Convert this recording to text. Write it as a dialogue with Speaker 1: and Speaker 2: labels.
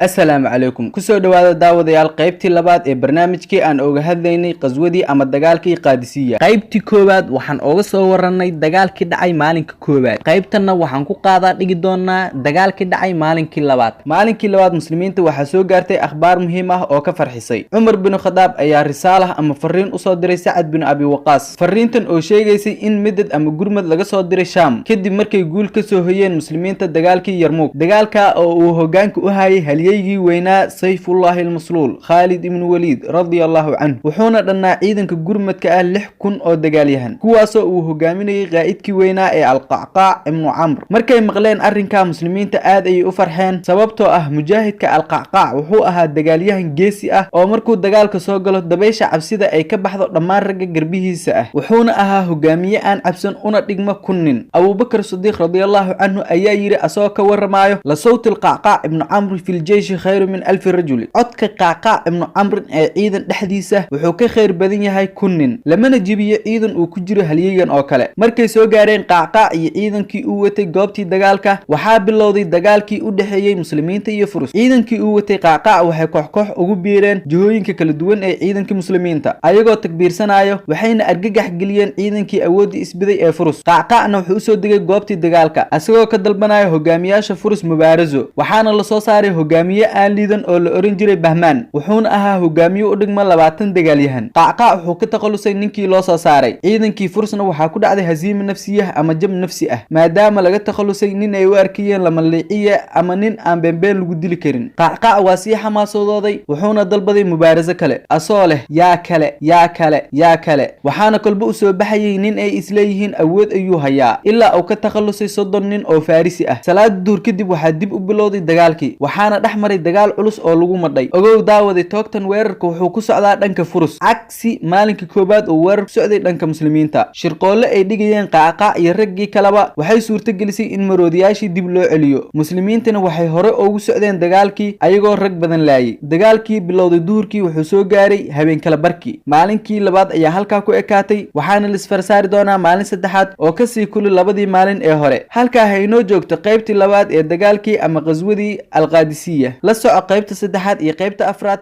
Speaker 1: Asalaamu calaykum, kusoo dhowaada daawadayaal qaybtii labaad ee barnaamijkii aan oga hadlaynay qaswadii ama dagaalkii Qaadisiya. Qaybtii koowaad waxaan ooga soo warranay dagaalkii dhacay maalinka koowaad. Qaybtanna waxaan ku qaadaa dhigi doonaa dagaalkii dhacay maalinkii labaad. Maalinkii labaad muslimiinta waxaa soo gaartay akhbaar muhiim ah oo ka farxisay. Cumar binu Khadaab ayaa risaalah ama fariin usoo diray Sacad binu Abi Waqaas, fariintan oo sheegaysay in midad ama gurmad laga soo diray Shaam kadib markay guul ka soo hoyeen muslimiinta dagaalkii Yarmuug, dagaalka oo uu hogaanka u hayay halyeygii weynaa Sayfullaahi almasluul Khaalid ibnu Waliid radia Allahu canhu. Wuxuuna dhannaa ciidanka gurmadka ah 6000 oo dagaalyahan, kuwaasoo uu hogaaminayay qaa'idkii weynaa ee Alqacqaac ibnu Camr. Markay maqleen arrinkaa, muslimiinta aad ayay u farxeen, sababtoo ah mujaahidka Alqacqaac wuxuu ahaa dagaalyahan geesi ah oo markuu dagaalka soo galo dabaysha cabsida ay ka baxdo dhammaan ragga garbihiisa ah, wuxuuna ahaa hogaamiye aan cabsan una dhigma 1000 nin. Abuubakar Sidiiq radiallahu canhu ayaa yidhi asagoo ka warramaayo: "La sawti Alqacqaac ibnu Camri fi ljeyshi khayru min 1000 rajuli." Codka Qacqaac ibnu Camrin ee ciidan dhexdiisa wuxuu ka khayr badan yahay 1000 nin, lamana jebiyo ciidan uu ku jiro halyeygan oo kale. Markay soo gaareen Qacqaac iyo ciidankii uu watay goobtii dagaalka, waxaa bilowday dagaalkii u dhexeeyey muslimiinta iyo Furus. Ciidankii uu watay Qacqaac waxay koox koox ugu biireen jihooyinka kala duwan ee ciidankii muslimiinta ayagoo takbiirsanayo, waxayna argagax geliyeen ciidankii awooddii isbiday ee Furus. Qacqaacna wuxuu usoo degay goobtii dagaalka asagoo ka dalbanaya hogaamiyaasha Furus mubaaraso, waxaana lasoo saaray hogaamiye aan liidan oo la oran jiray Bahmaan, wuxuuna ahaa hogaamiye u dhigma 20 dagaalyahan. Qacqaac wuxuu ka takhalusay ninkii loo soo saaray. Ciidankii Fursna waxaa ku dhacday hasiima nafsiyah ama jab nafsi ah, maadaama laga takhalusay nin ay u arkayeen lamaliiciye ama nin aan beenbeen lagu dili karin. Qacqaac waa sii xamaasadooday, wuxuuna dalbaday mubaaraso kale asoo leh: "Yaa kale, yaa kale, yaa kale?" Waxaana kolba u soo baxayay nin ay isleeyihiin awood ayuu hayaa, ilaa uu ka takhalusay 30 nin oo Farisi ah. Salaada duhur kadib waxaa dib u bilowday dagaalkii, waxaana dhex maray dagaal culus oo lagu madhay. Ogow daawaday, toogtan weerarka wuxuu ku socdaa dhanka Furus, cagsi maalinka koowaad oo weerar ku socday dhanka muslimiinta. Shirqoolle ay dhigayeen Qaacqaac iyo raggii kaleba waxay suurtagelisay in maroodiyaashii dib loo celiyo, muslimiintana waxay hore ugu socdeen dagaalkii ayagoo rag badan laayay. Dagaalkii bilowday duhurkii wuxuu soo gaaray habeen kala barkii. Maalinkii labaad ayaa halkaa ku ekaatay, waxaana lisfarsaari doonaa maalin saddexaad oo kasii kuli labadii maalin ee hore. Halkaa ha inoo joogto qaybtii labaad ee dagaalkii ama qaswadii Alqaadisiya. La soco qaybta saddexaad iyo qaybta afraad.